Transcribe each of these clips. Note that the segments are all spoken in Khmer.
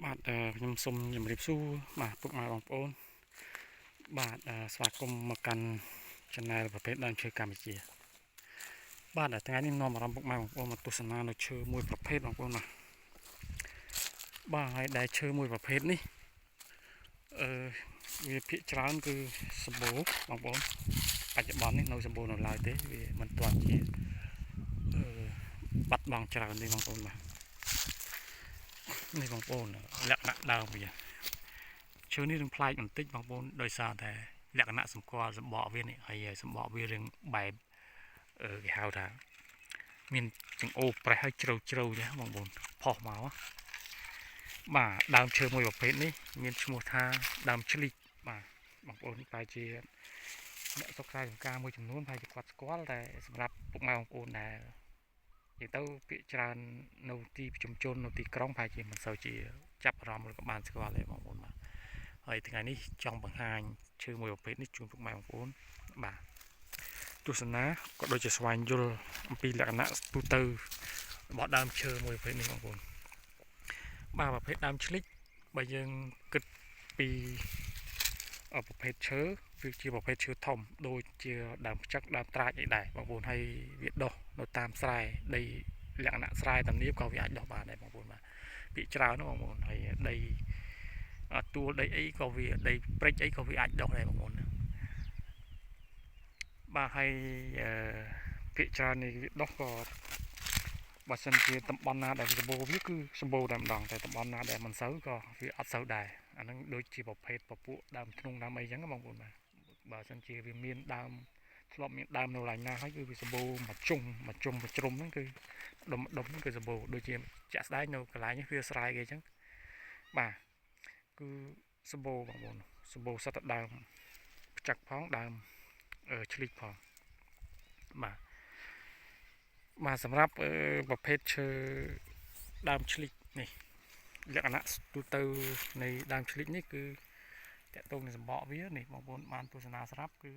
បាទខ្ញុំសូមជម្រាបសួរបាទពុកម៉ែបងប្អូនបាទស្វាគមន៍មកកាន់ Channel ប្រភេទដើមឈើកម្ពុជាបាទថ្ងៃនេះនាំអារម្មណ៍ពុកម៉ែបងប្អូនមកទស្សនានៅឈើមួយប្រភេទបងប្អូនបាទបាទហើយដែលឈើមួយប្រភេទនេះអឺវាភាកច្រើនគឺសម្បូរបងប្អូនបច្ចុប្បន្ននេះនៅសម្បូរនៅឡើយទេវាមិនទាន់ជាអឺបាត់បង់ច្រើនទេបងប្អូនបាទនេះបងប្អូនលក្ខណៈដើមវាឈើនេះនឹងប្លែកបន្តិចបងប្អូនដោយសារតែលក្ខណៈសម្គាល់សម្បកវានេះហើយសម្បកវារឿងបែបអឺគេហៅថាមានចង្អូប្រេះហើយជ្រៅជ្រៅចាបងប្អូនផុសមកបាទដើមឈើមួយប្រភេទនេះមានឈ្មោះថាដើមឆ្លីកបាទបងប្អូនប្រហែលជាអ្នកសិក្សាចំការមួយចំនួនប្រហែលជាគាត់ស្គាល់តែសម្រាប់ពុកម៉ែបងប្អូនដែលនិយាយទៅពាក្យច្រើននៅទីប្រជុំជននៅទីក្រុងប្រហែលជាមិនសូវជាចាប់អារម្មណ៍ឬក៏បានស្គាល់ទេបងប្អូនបាទហើយថ្ងៃនេះចង់បង្ហាញឈើមួយប្រភេទនេះជូនពុកម៉ែបងប្អូនបាទទស្សនាក៏ដូចជាស្វែងយល់អំពីលក្ខណៈទូទៅរបស់ដើមឈើមួយប្រភេទនេះបងប្អូនបាទប្រភេទដើមឆ្លិចបើយើងគិតពីប្រភេទឈើវាជាប្រភេទឈើធំដូចជាដើមផ្ចឹកដើមត្រាចអីដែរបងប្អូនហើយវាដុះនៅតាមស្រែដីលក្ខណៈស្រែទំនាបក៏វាអាចដុះបានដែរបងប្អូនបាទភាគច្រើនណាបងប្អូនហើយដីទួលដីអីក៏វាដីព្រិចអីក៏វាអាចដុះដែរបងប្អូនបាទហើយភាគច្រើននេះវាដុះក៏បើសិនជាតំបន់ណាដែលសម្បូរវាគឺសម្បូរតែម្ដងតែតំបន់ណាដែលមិនសូវក៏វាអត់សូវដែរអាហ្នឹងដូចជាប្រភេទពពួកដើមធ្នង់ដើមអីចឹងបងប្អូនបាទបើសិនជាវាមានដើមធ្លាប់មានដើមនៅកន្លែងណាហើយគឺវាសម្បូរមួយជុំមួយជុំមួយជ្រុំហ្នឹងគឺដុំដុំហ្នឹងគឺសម្បូរដូចជាជាក់ស្ដែងនៅកន្លែងនេះវាស្រែគេចឹងបាទគឺសម្បូរបងប្អូនសម្បូរសត្វតែដើមផ្ចឹកផងដើមឆ្លីកផងបាទបាទសម្រាប់ប្រភេទឈើដើមឆ្លីកនេះលក្ខណៈទូទៅនៃដើមឆ្លីកនេះគឺតកតងនឹងសម្បកវានេះបងប្អូនបានទស្សនាស្រាប់គឺ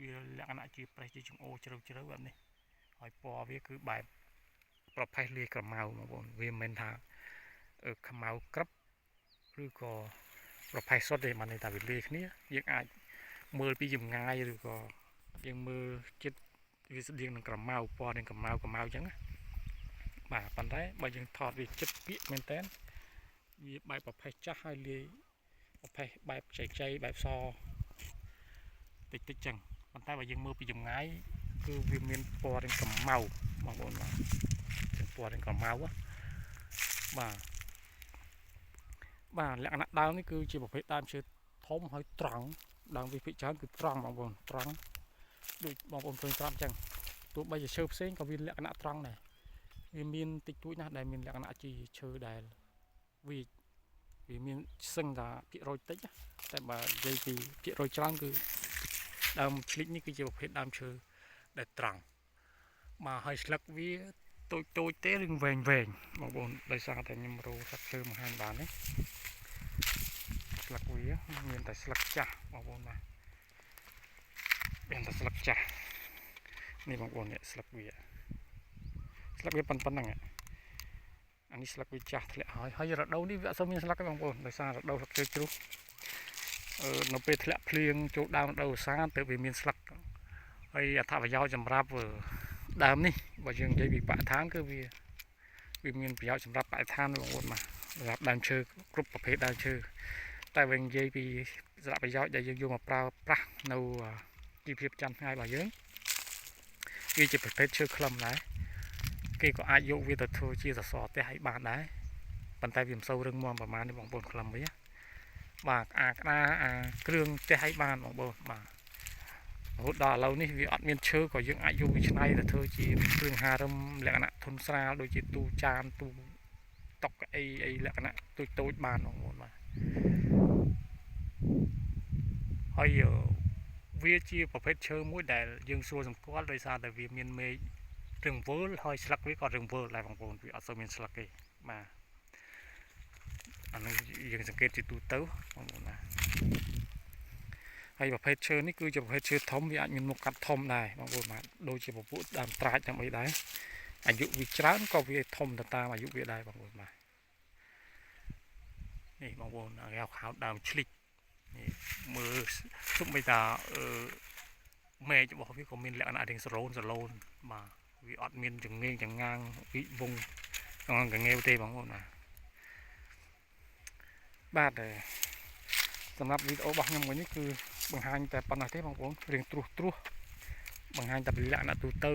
វាលក្ខណៈជាប្រេះជាចង្អូជ្រៅជ្រៅបែបនេះហើយពណ៌វាគឺបែបប្រផេះលាយក្រមៅបងប្អូនវាមិនមែនថាខ្មៅក្រឹបឬក៏ប្រផេះសុទ្ធទេបានន័យថាវាលាយគ្នាយើងអាចមើលពីចម្ងាយឬក៏យើងមើលចិត្តវាស្តៀងនឹងក្រមៅពណ៌នឹងក្រមៅក្រមៅអញ្ចឹងណាបាទប៉ុន្តែបើយើងថតវាចិត្តពាកមែនតើវាបែបប្រផេះចាស់ហើយលាយប្រផេះបែបខ្ចីខ្ចីបែបសតិចតិចចឹងប៉ុន្តែបើយើងមើលពីចម្ងាយគឺវាមានពណ៌រាងក្រមៅបងប្អូនបាទពណ៌រាងក្រមៅបាទបាទលក្ខណៈដើមនេះគឺជាប្រភេទដើមឈើធំហើយត្រង់ដើមវាភាគច្រើនគឺត្រង់បងប្អូនត្រង់ដូចបងប្អូនឃើញស្រាប់អញ្ចឹងទោះបីជាឈើផ្សេងក៏វាលក្ខណៈត្រង់ដែរវាមានតិចតួចណាស់ដែលមានលក្ខណៈជាឈើដែលវាវាមានសឹងថាភាគរយតិចតែបើនិយាយពីភាគរយច្រើនគឺដើមឆ្លិចនេះគឺជាប្រភេទដើមឈើដែលត្រង់បាទហើយស្លឹកវាតូចតូចទេឬវែងវែងបងប្អូនដោយសារតែខ្ញុំរោស្លឹកឈើមកហាញបាននេះស្លឹកវាមានតែស្លឹកចាស់បងប្អូនបាទមានតែស្លឹកចាស់នេះបងប្អូននេះស្លឹកវាស្លឹកវាប៉ុណ្្នឹងអានេះស្លឹកវាចាស់ធ្លាក់ហើយហើយរដូវនេះវាអត់សូវមានស្លឹកទេបងប្អូនដោយសាររដូវស្លឹកឈើជ្រុះអឺនៅពេលធ្លាក់ភ្លៀងចូលដើមរដូវវស្សាទើបវាមានស្លឹកហើយអត្ថប្រយោជន៍សម្រាប់ដើមនេះបើយើងនិយាយពីបរិស្ថានគឺវាវាមានប្រយោជន៍សម្រាប់បរិស្ថានបងប្អូនបាទសម្រាប់ដើមឈើគ្រប់ប្រភេទដើមឈើតែបើនិយាយពីសារៈប្រយោជន៍ដែលយើងយកមកប្រើប្រាស់នៅជីវភាពប្រចាំថ្ងៃរបស់យើងវាជាប្រភេទឈើខ្លឹមដែរគេក៏អាចយកវាទៅធ្វើជាសសរផ្ទះឲ្យបានដែរប៉ុន្តែវាមិនសូវរឹងមាំប្រហែលទេបងប្អូនខ្លឹមវាបាទអាក្តារអាគ្រឿងផ្ទះឲ្យបានបងប្អូនបាទរហូតដល់ឥឡូវនេះវាអត់មានឈើក៏យើងអាចយកវាច្នៃទៅធ្វើជាគ្រឿងហារឹមលក្ខណៈធុនស្រាលដូចជាទូចានទូតុកអីអីលក្ខណៈតូចតូចបានបងប្អូនបាទហើយវាជាប្រភេទឈើមួយដែលយើងស្រួលសម្គាល់ដោយសារតែវាមានមែករឹងវើលហើយស្លឹកវាក៏រឹងវើលដែរបងប្អូនវាអត់សូវមានស្លឹកទេបាទអានោះយើងសង្កេតជាទូទៅបងប្អូនណាហើយប្រភេទឈើនេះគឺជាប្រភេទឈើធំវាអាចមានមុខកាត់ធំដែរបងប្អូនបាទដូចជាពពួកដើមត្រាចដើមអីដែរអាយុវាច្រើនក៏វាធំទៅតាមអាយុវាដែរបងប្អូនបាទ នេះបងប្អូនគេហៅខៅដើមឆ្លិចនេះមើលសុំបីតាអឺមែករបស់វាក៏មានលក្ខណៈរាងសរូនសឡូនបាទវាអត់មានចងេងចងាងវិវងចងកងេវទេបងប្អូនបាទបាទសម្រាប់វីដេអូរបស់ខ្ញុំមួយនេះគឺបង្ហាញតែប៉ុណ្ណេះទេបងប្អូនរៀងត្រួសត្រាសបង្ហាញតែពីលក្ខណៈទូទៅ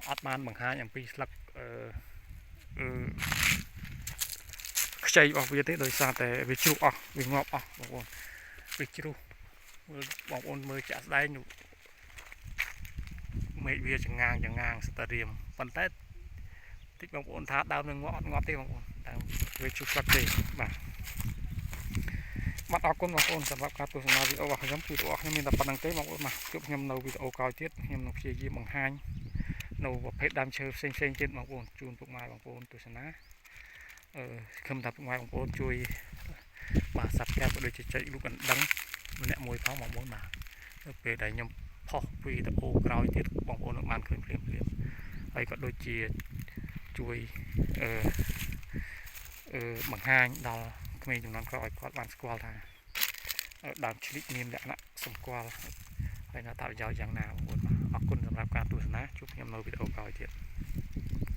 អត់បានបង្ហាញអំពីស្លឹកអឺអឺខ្ចីរបស់វាទេដោយសារតែវាជ្រុះអស់វាងាប់អស់បងប្អូនវាជ្រុះមើលបងប្អូនមើលចាក់ស្ដែងមេឃវាចងាងចងាងស្ទរៀមប៉ុន្តែតិចបងប្អូនថាដើមនឹងងាប់អត់ងាប់ទេបងប្អូនដើមវាជ្រុះស្លឹកទេបាទបាទអរគុណបងប្អូនសម្រាប់ការទស្សនាវីដេអូរបស់ខ្ញុំគឺវីដេអូខ្ញុំមានតែប៉ុណ្្នឹងទេបងប្អូនបាទជួបខ្ញុំនៅវីដេអូក្រោយទៀតខ្ញុំនឹងព្យាយាមបង្ហាញនៅប្រភេទដើមឈើផ្សេងផ្សេងទៀតបងប្អូនជូនពុកម៉ែបងប្អូនទស្សនាអឺខំថាពុកម៉ែបងប្អូនជួយបាទ Subscribe ក៏ដូចជាចុចរូបកណ្ដឹងម្នាក់មួយផងបងប្អូនបាទនៅពេលដែលខ្ញុំផុសវីដេអូក្រោយទៀតបងប្អូននឹងបានឃើញភ្លាមភ្លាមហើយក៏ដូចជាជួយអឺអឺបង្ហាញដល់ក្មេងជំនាន់ក្រោយឲ្យគាត់បានស្គាល់ថាដើមឆ្លិចមានលក្ខណៈសម្គាល់ហើយនៅអត្ថប្រយោជន៍យ៉ាងណាបងប្អូនបាទអរគុណសម្រាប់ការទស្សនាជួបខ្ញុំនៅវីដេអូក្រោយទៀត។